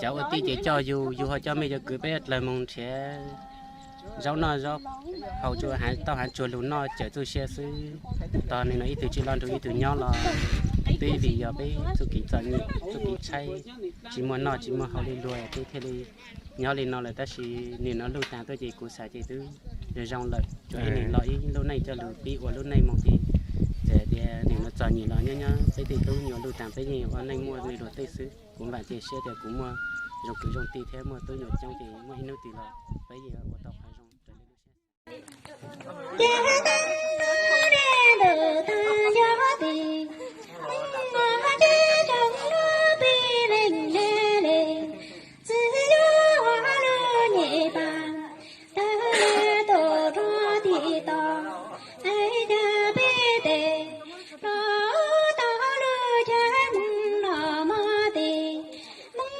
Cov ua tij ces coj yus, yus ho coj mej cov kwv peb dlawg moog nrhiav zaub noj zaub haus, tsuas tau haav tsuag lug noj cawm txuj sia xwb. Tog nim no ib tug tsis loj nrug ib tug nyob los twb vim yog peb txuj kev txom nyem, txuj kev tshaib, tsis muaj noj tsis muaj haus li luag peb thiaj li nyob li no lawm. Tab sis nim no luj taag tuaj ces kuv xav ces twb zoo zoo lawm, tsuas ib nim los ib lub neej coj lug pib ua lub neej moog ces txawm tias nim no txom nyem los nyob nyob peb tej tub nyuas luj taag peb yeej ua neej muaj li luag tej xwb. Kuv npaam cia siab tias kuv muaj zoo kwv zoo tij thiab muaj tub nyuas coob ces muaj ib hnub twg los peb yeej ua tau qhov zoo raws li lub siab. Moog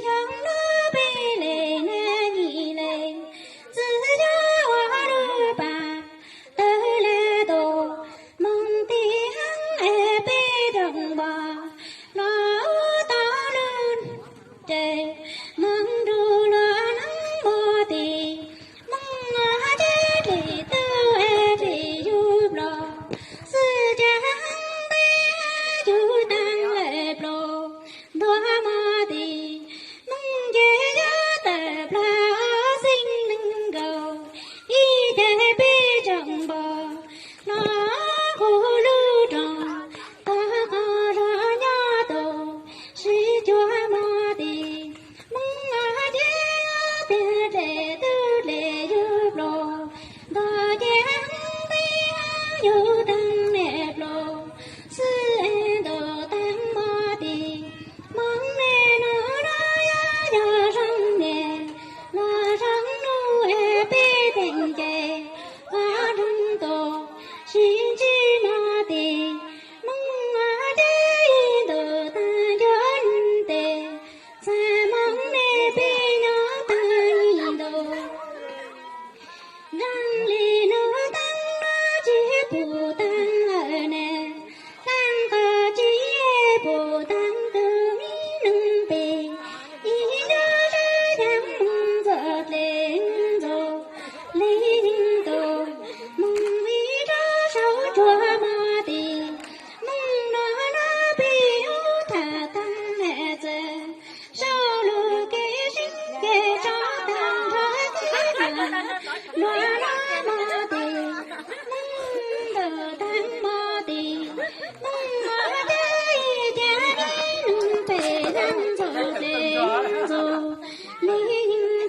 xyoo nuav peb le nyiam le, txwv yog ua lub pas tawg le tus. Moog tim heev es peb rooj npog los tau lub tsev, moog nrug luag neeb mog tim. Moog ceb dlim tub es dlim yug nplos, xwb caag heev peb yug taag le nplos ntuag mog tim. Moog ces yog tawm plag xeeb neeg nkaus, ib ce peb rooj npog los kuv lub rooj, tog qhov zog nyob tus sib cuag mog tim. Moog ceb tiag dlim tub dlim yug nplos, ntuag ces heev peb yug taag le nplos, xwb es ntuag taag mog tim. Moog le nuav nuav yog yog zoo niam los zoo nuj es peb teem ces ua zoo tus sib ntsib mog tim. Moog ceb ib ntus taag ncuav tes, txhaj moog le peb nyob taag ib ntus. Zoo li lub teeb no tsis pum taag lawm ne, taag koj tsis pum taag tug mi neeg pem, ib nrab sab yaam moog txog dlej ntxuag li tus, moog ib nrab saum tsuag mog tim. Moog nuav nuav peb yug tham taag le txawm, sau lug kev seeb kev tso taag nrho txij nuav nuav mog tim. Moog ntawm taag mog tim, moog mog ceb ib ce mi neeg pem, taag ntxuag dlej ntxuag li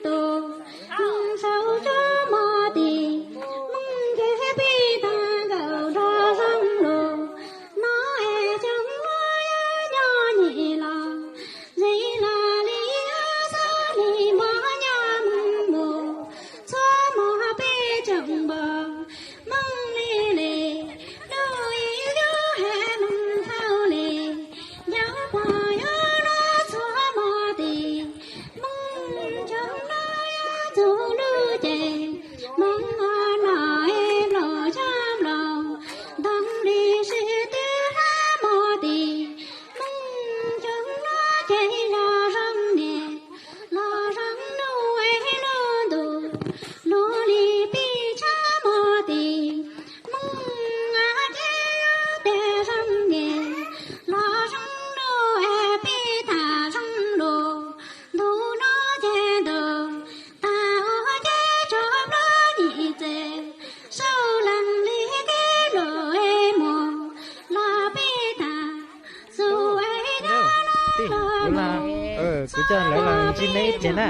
tus, moog saum tsuag mog tim. Moog ces peb taag nkaum nrho zoo lug, no es xyoo nuav yog nyob nyem los, zim los li xob li npog nyob moog mus, txhua mog peb rooj npog moog li li, lub ib lub has moog tau li, ncaus pog yuav nuav txhua mog tim. Moog xyoo nuav yog txug lub ces, moog ua nom es nplooj xyoo nplooj, ntoo li sib tw hlab mog tim. Moog xyoo nuav ces los zoo niam, los zoo nuj es lub ntuj, lug li peb tshab mog tim. Moog ceb tiag zoo niam, los zoo nuj es peb tham zoo lug, ntu nuav ces ntu, taag ua ceb tso plab nyem txev, sau leej li kev lug es moog, los peb tham xu es nyob los moog, kuv coj lawv los ntsib neb ib pliag na.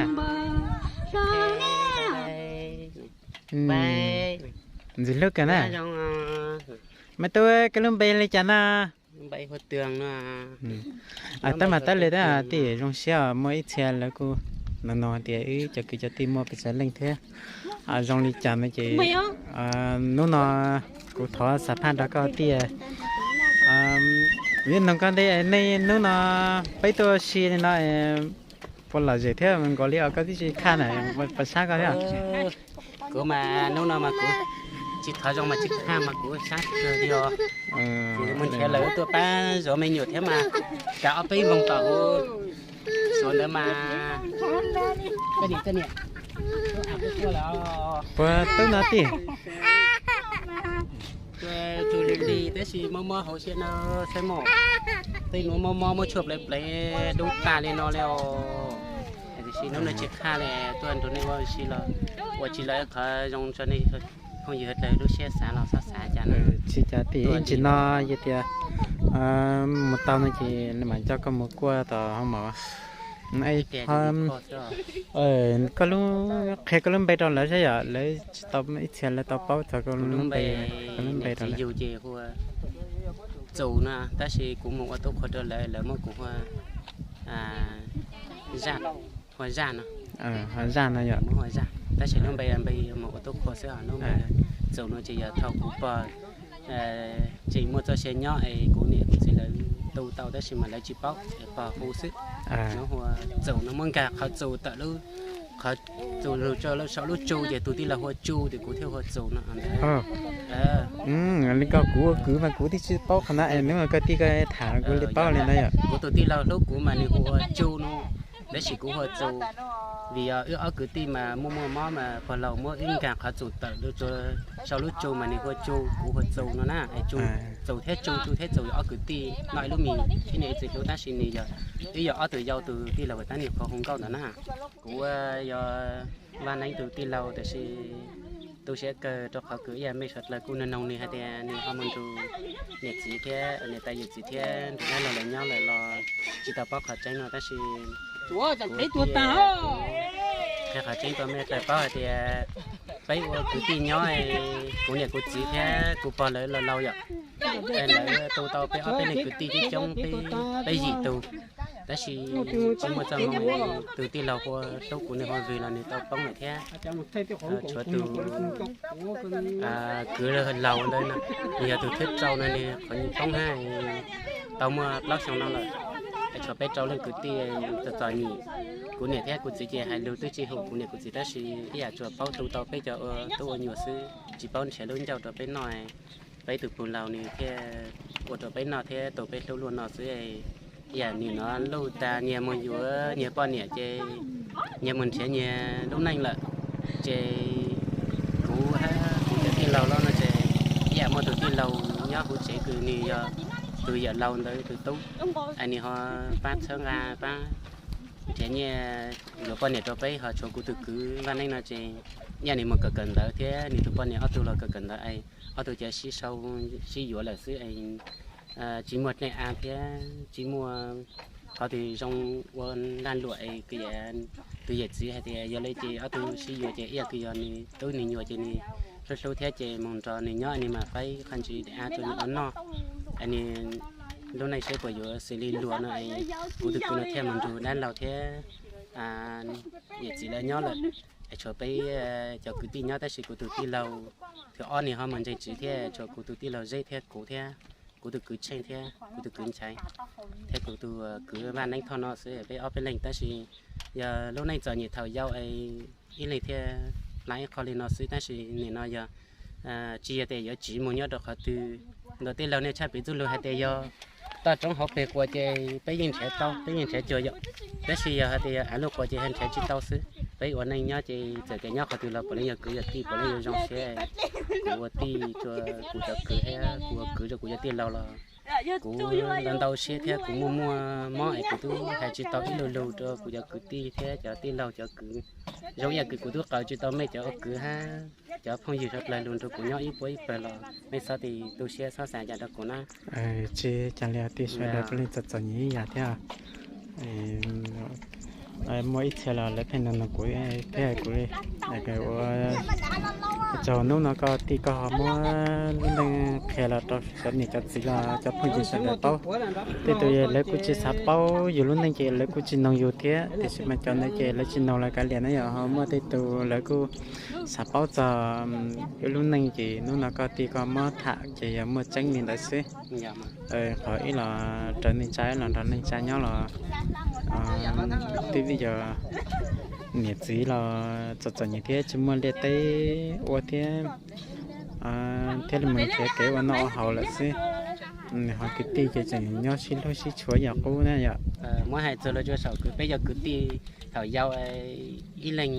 Ntxim hlub kawg na. Maiv Tub, koj lub npe li cas no? Tab mas tab li tab tij zoo siab muaj ib txhia lawv kuj nug nug tias wb cov kwv cov tij muaj pes tsawg leej thiab, zoo li cas no ces hnub no kuv thov xam phaj nrog koj tiag. Yuav nug koj ntej, nej hnub no peb tuaj si li no puas lom zem thiab nkaus li os, koj twb tsis khaj na, puas sab koj thiab? Kuv mas hnub no mas kuv tsis thov zoo mas tsis khaj mas kuv sab kawg li os. Kuv mus nrhiav lawv tuaj pab zov me nyuam thiab mas kav ob peb moos tom kuv Tuaj ntawd mas, puas tub no tij? Tuaj tug li li tab sis mob mob hauv siab no, saib mog. Tej nuav mob mob muab tshuaj plev plev dub tag li no li os. Tiam sis hnub no tsis qhaj li, tuaj nrug nej ua si los ua tsis lawv qhov zoo rau nej phooj ywg dlawg lub siab xav los xob xav cas no. Tsis cas tij, ib ntsis no yog tias mus tau no ces mam coj koj mus kuaj tom hoo maum. Koj lub, qhia koj lub npe rau lawv saib yom, lawv tsis tau, ib txhia lawv tau paub txog koj lub npe, koj lub npe rau lawv. Yug ces hu ua Txus no, tab sis kuv mus ua tub qhua rau lawv, lawv muab kuv hu ua Zaj, hu ua Zaj no. Hu ua Zaj no yom. Muab hu ua Zaj, tab sis lub npe npe mus ua tub qhua xwb os, lub npe Txus no ces yog thaum kuv pog tseem muaj txoj sia nyob es kuv niam kuv txiv lawv tu tau tab sis mas lawv tsis paub es pog hu xwb. Nws hu ua Txus no, muab nkag qhov Txus tawm lub, qhov Txus lug rau saum lub Tsu ces tus tij laug hu ua Tsu ces kuv thiaj hu ua Txus no ntag. Li ko kuv ua kwv mas kuv twb tsis paub qhov no es hnub no koj tij koj tham kuv li paub li ntawd yom. Kuv tus tij laug hlub kuv mas nws hu ua Tsu no, tab sis kuv hu ua Txus. Vim yog wb ob kwv tij mas muaj muaj mob mas pog laug muab wb nkag qhov Txus tawm lug rau saum lub Tsu mas nws hu ua Tsu, kuv hu ua Txus no na. Txus thiab Tsu, Tsu thiab Txus yog ob kwv tij noj ib lub mis, ib niam ib txiv hlub, tab sis nws yog, wb yog ob tug yau, tus tij laug uas tab nws qhov hu nkauj ntawd na. Kuv yog Vaj Neeb tus tij laug, tiam sis tu siab kawg rau qhov kwv ib yam mej suav dlawg kuj noog noog nws hais tias nws ho mus nrug niam txiv thiab niam tais yawm txiv thiab nrug dab laug lawv nyob lawm los tsis tau paub qhov tseeb no, tab sis qhia qhov tseeb rau mej dlawg paub hais tias peb ua kwv tij nyob, kuv niam kuv txiv thiab kuv pog lawv laus laus yom, lawv tu tau peb ob peb leeg kwv tij coob coob, peb yim tug, tab sis tsis muaj txoj hmoo, tus tij laug hu ua Tub, kuv niam hu ua Vwg los nws tau poob lawm thiab. Tshuav tus kwv laus ntawd no, nws yog tus thib rau no, nws qhov poob hab tau muaj plaub xyoo no lawm. Tshuav peb rau leej kwv tij txom txom nyem. Kuv niam thiab kuv txiv ces hais lus twb tsis hum kuv niam kuv txiv, tab sis ib yam tsuas paub tu tau peb cov ua tub ua nyuam xwb, tsis paub nrhiav lub ncauj rau peb noj. Peb tus pug laus nws thiaj ua rau peb noj thiab tu peb hlub luaj no xwb. Ib yam nws no luj tas nyias mus yuav nyias poj niam ces nyias mus nrhiav nyias lub neej lawm. Ces kuv hab kuv cov tij laug los no ces ib yam muaj tus tij laug nyob huv tsev kws nws yog tus yawm laus ntawd tus tub, es nws ho pab txhawb nqa pab nrhiav nyiaj yuav poj niam rau peb, ho tshuav kuv tus kwv Vaj Neeb no ces ib yam nws mus kawm kawm ntawv thiab nws tus poj niam ob tug los kawm kawm ntawv es ob tug cia sib sau sib yuav lawm xwb es tsis muaj dlej av thiab tsis muaj qhov twg zoo ua lag luam es kws tus yawm txiv hais tias yog li ces ob tug sib yuav ces ib yam kws yog nws tub nws nyuam ces nws hlub hlub thiab ces mus nrog nws nyob nws mam faib qhov ntsis dlej av rau nws ua noj. Es nws lub neej saib puas yuav xws li luag no es kuv tus kwv no thiaj mus nrug dab laug thiab yawm txiv lawv nyob lawm. Es tshuav peb cov kwv tij nyob tab sis kuv tus tij laug thib ob nws ho mus ntseeg tsev thiab tshuav kuv tus tij laug Zeb thiab kuv thiab kuv tus kwv Tsheej thiab kuv tus kwv Nchaiv thiab kuv tus kwv Vaj Neeb Thoj no xwb, peb ob peb leeg. Tab sis yog lub neej txom nyem thaum yau es ib leeg thiaj hla ib qho li no xwb, tab sis nim no yog tsis yog tias yuav tsiv mus nyob rau qhov twg. Ntawm tij laug nej tshaj piv txuj lug hais tias yog toj roob hauv pes quas ces peb yeej nrhiav tau, peb yeej nrhiav cuag yom. Tab sis yog hais tias av lug quas ces yog nrhiav tsis tau xwb. Peb ua neej nyob ces txawm tias nyob qhov twg los puav leej yog kwv yog tij, puav leej yuav zoo siab. Kuv ua tij rau kuv cov kwv thiab kuv ua kwv rau kuv cov tij laug los kuv ntau ntau siab thiab kuv muaj muaj mob es kuv twb hais tsis tau ib lu lug rau kuv cov kwv tij thiab cov tij laug cov kwv. Zoo ib yam kws kuv twb qaws tsis tau mej cov ua kwv hab cov phooj ywg sawv dlawg lug nrug kuv nyob ib puab ib pawg los mej txhob tis tu siab txhob xav cas rau kuv na. Tsis cas li, tij sawv daws puav leej txom txom nyem ib yam thiab. Muaj ib txhia los lawv pheej nug nug kuv thiab kuv li ua tsaug hnub no koj tij koj ho muab lub neej qhia los rau cov niam cov txiv los cov phooj ywg sawv daws paub. Tej tus lawv kuj tsis xav paub yus lub neej ces lawv kuj tsis noog yus thiab, tiam sis mas cov ntawd ces lawv tsis noog lawv kav liam na. Yog ho muaj tej tus lawv kuj xav paub txog yus lub neej ces hnub no koj tij koj muab tham ces yog muaj tseeb li ntawd xwb. Qhov ib los raws neej tsa, ib los nrog neej tsa nyob los twb vim yog niam txiv los txom txom nyem thiab tsis muaj liaj teb ua thiab, thiaj li mus nrhiav kev ua noj ua haus lawm xwb. Ho kwv tij ces tseem nyob sib hlub sib tshua yam qub na yom. Muab hais txog los rau saum kwv, peb cov kwv tij thaum yau ib leeg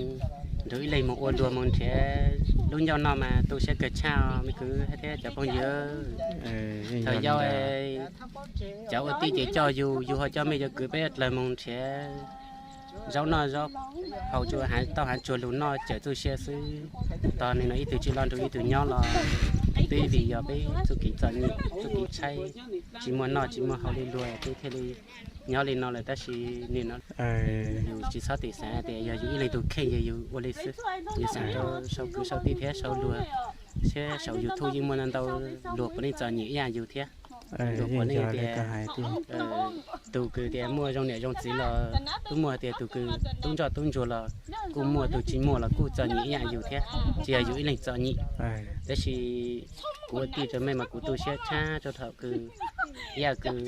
nrug ib leeg mus ua luag mus nrhiav lub ncauj noj mas tu siab kawg tshaj me kwv thiab cov phooj ywg. Thaum yau cov ua tij ces coj yus, yus ho coj mej cov kwv peb dlawg mus nrhiav zaub noj zaub haus, tau hav tsuag lug noj cawm txuj sia xwb. Tog nim no ib tug tsis los nrug ib tug nyob los twb vim yog peb txuj kev txom nyem txuj kev tshaib, tsis muaj noj tsis muaj haus li luag peb thiaj li nyob li no lawm. Tab sis nim no yus tsis txhob tim xav tias yog yus ib leeg tug kheej yog yus ua li xwb. Yus xav rau sau kwv sau tij thiab sau luag, thiab saum YouTube yeej muaj ntau ntau luag puav leej txom nyem ib yam yus thiab. Luag puav leej tias tus kws tias muaj zoo niam zoo txiv los kuj muaj, tias tus kws tub ntsoj tub ntsuag los kuj muaj, tus tsis muaj los kuj txom nyem ib yam yus thiab, tsis yog yus ib leeg txom nyem. Tab sis kuv ua tij rau mej mas kuv tu siab tshaj rau thaum kws ib yam kws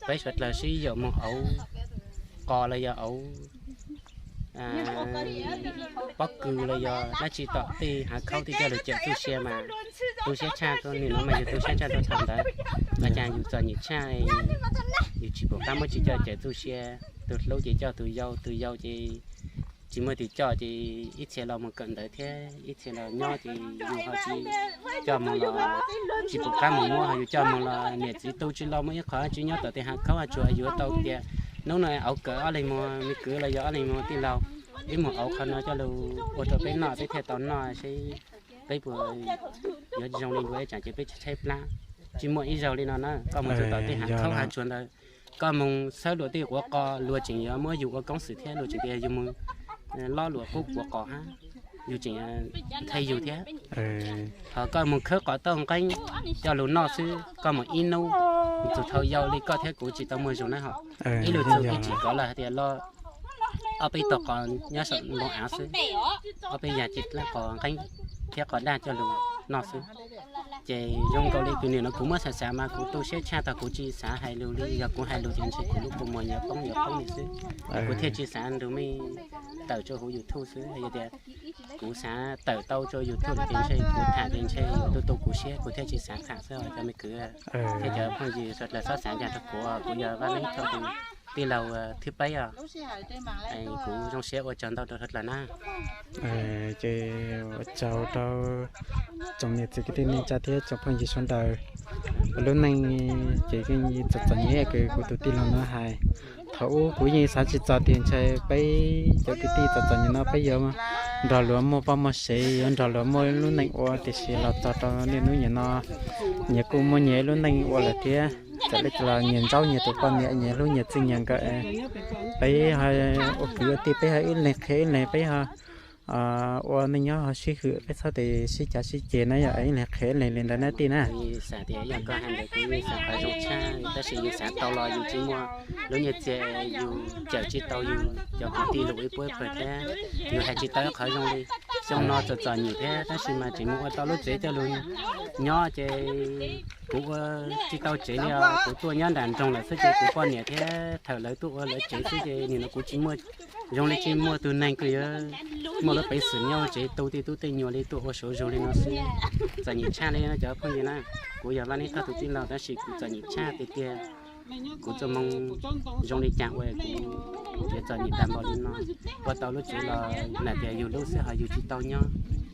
peb sawv dlawg sib yaum moog auv qos los yog auv pob kws los yog dab tsi tom tej hav khaub tej coj lug cawm txuj sia mas tu siab tshaj rau nim no mas yus tu siab tshaj rau thaum ntawd. Ua cas yus txom nyem tshaj, yus tsis pum qab muab tsis coj cawm txuj sia, tus hlub ces coj tus yau, tus yau ces tsis muaj tus coj ces ib txhia los mus kawm ntawv thiab ib txhia los nyob ces yus ho tsis coj moog los tsis pum qab mus muab, ho yus coj moog los niam txiv tu tsis los muaj ib qho tsis nyob tom tej hav khaub hav tsuag. Yus tau tias hnub no auv kawm ob leeg moog, me kwv los yog ob leeg moog tij laug, wb moog auv qhov no coj lug ua rau peb noj peb thiaj tau noj seb peb puas yuav zoo li luag ib tsam ces peb tshaib plab. Tsis muaj ib zaug li no na, koj moog txug tom tej hav khaub hav tsuag ntawd, koj moog txhawb luag tej quav qos luag tseem yuav muab yus ua koob xwm thiab luag tseem tias yus moog lob luag qub quav qos hab, yus tseem nthe yus thiab. Ho koj moog khawb qos tauj nqeeb coj lug noj xwb, koj moog ib nub, txug thaum yau li koj thiab kuv tsis tau muaj zug na ho, ib lug txug ib tsim kov lawm hais tias los ob peb tog qos nyob saum npoo av xwb, ob peb yag ci dlaab qos nqeeb thiab qos daj coj lug noj xwb. Ces zoo nkaus li kws nim no kuv muab xav xav mas kuv tu siab tshaj tog kuv tsis xav hais lug li, yog kuv hais lug ces ntshe kuv lub kua muag yuav poob yuav poob li xwb. Kuv thiaj tsis xav nrug mej tawm rua huv YouTube xwb, yog tias kuv xav tawm tau rua YouTube lawm ces ntshe kuv tham ces ntshe yuav tu tu kuv siab, kuv thiaj tsis xav tham xwb os cov me kwv thiab cov phooj ywg sawv dlawg txhob xav ncaj rua kuv, kuv yog Vaj Leeb Thoj tus tij laug thib peb os. Kuv zoo siab ua tsaug ntau rau sawv dlawg na. Ces ua tsaug rau tsoom niam txiv kwv tij neej tsa thiab tsoom phooj ywg sawv daws. Lub neej ces yeej txom txom nyem kws kuv tus tij laug no hais. Thaum ub kuv yeej xav tsis txog tias ntshe peb cov kwv tij txom txom nyem no peb yuav nrog luag muaj poj muaj sev, yuav nrog luag muaj lub neej ua, tiam sis los txog rau niaj hnub nim no nyias kuj muaj nyias lub neej ua lawm thiab. Txawm li cas los nyias ntsaub nyias tus poj niam, nyias hlub nyias txij nyias nkawm. Peb ua kwv ua tij peb ho ib leeg qhia ib leeg, peb ho ua neej nyob ho sib hwm, peb txhob tes sib cav sib ceg na, yog ib leeg qhia ib leeg li ntawd na tij na. Xav tias yog koj hais ntawd kuv yeej xav qhov zoo tshaj, tab sis yus xav tau los yus tsis muaj lub nyiaj txiag, yus cawm tsis tau yus cov kwv tij lus ib puab pawg thiab, yus hais tsis tau ib qhov zoo li. Xyoo no txom txom nyem thiab tab sis mas tseem mus ua tau lub tsev coj lug nyob ces kuv ua tsis tau tsev li os, kuv tuaj nyob nram nroog lawm xwb ces kuv poj niam thiab thaum lawv tuaj ua lawv tsev xwb ces nim no kuv tsis muaj zoo li tsis muaj tug neeg kws yuav muaj lub peev xwm nyob ua tsev tu tej tub tej nyuas li tuaj ua saum zug li no xwb. Txom nyem tshaj li no cov phooj ywg na, kuv yog Vaj Leeb Thoj tus tij laug tab sis kuv txom nyem tshaj tiag tiag. Kuv txoj moo zoo li cas ua kuv yuav txom nyem tag npaum li no. Ua tau lub tsev los lam tias yus lub xwb ho yus tsis tau nyob,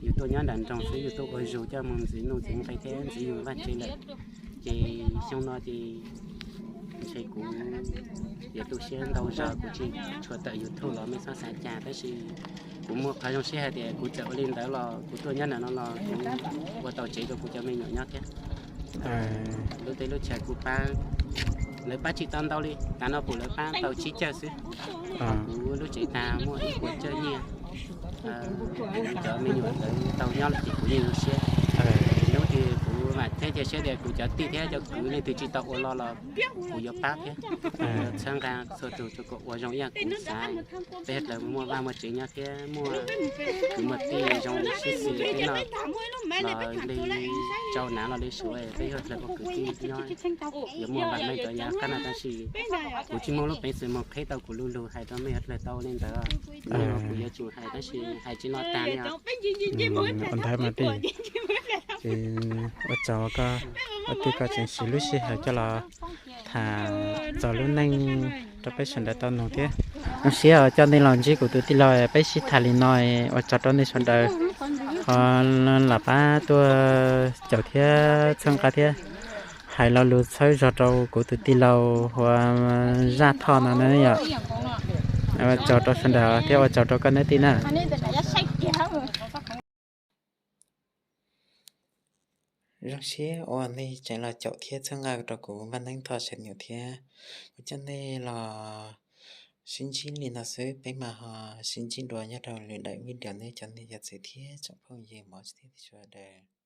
yus tuaj nyob nram nroog xwb, yus tuaj ua zug coj mus ntxiv nuj ntxiv nqi thiab ntxiv yus vaj tsev lawm. Ces xyoo no ces ntshe kuv yuav tu siab ntau zog, kuv tsis tshua tawm YouTube los mej txhob xav cas, tab sis kuv muaj qhov zoo siab hais tias kuv txawm ua li ntawd los kuv tuaj nyob nram no los kuv ua tau tsev rau kuv cov me nyuam nyob thiab. Lub teb lub chaw kuv pab, lawv pab tsis tau ntau li, tav no pum lawv pab tau tsib caug xwb. Kuv lub tsev tag muaj ib puas caug nyiaj, cov me nyuam lawv tau nyob lawm ces kuv yeej zoo siab. Hnub twg kuv mam txheb cia siab tias kuv cov tij thiab cov kwv leej twg tsis tau ua los los kuv yuav pab thiab. Yuav txhawb nqa txhua tus rau kom ua zoo ib yam kuv xav. Peb dlawg muaj vaj muaj tsev nyob thiab muaj kwv muaj tij zoo sib xws peb no los li Tsau Nav los li Suav, peb yog dlawg ua kwv tij nyob, yuav muaj vam meej rau yav qab no tab sis kuv tsis muaj lub peev xwm mus qheb tau kuv lub lug hais rau mej dlawg tau li ntawd. Kuv yuav tsum hais tab sis hais tsis no tag li os. Ua ntawd mas tij. Ces ua tsaug koj, ua twg koj tseem siv lub sij hawm coj los tham txog lub neej rau peb sawv daws tau noog thiab. Zoo siab uas coj nej los ntsib kuv tus tij laug peb sib tham li no, ua tsaug rau nej sawv daws ho lam pab tuaj caum thiab txhawb nqa thiab hais lo lus txhawb zog rau kuv tus tij laug uas Zaj Thoj no na yom. Ua tsaug rau sawv daws thiab ua tsaug rau koj nab tij na. Zoo siab uas nej tseem los caum thiab txhawb nqa rau kuv Vaj Neeb Thoj Seem Nyum thiab. Kuv coj nej los sib ntsib li no xwb, peb mam ho sib ntsib dua nyob rau lwm daim video ne cov nej cov txiv thiab tsoom phooj ywg mov tsis thiab tij sawv daws.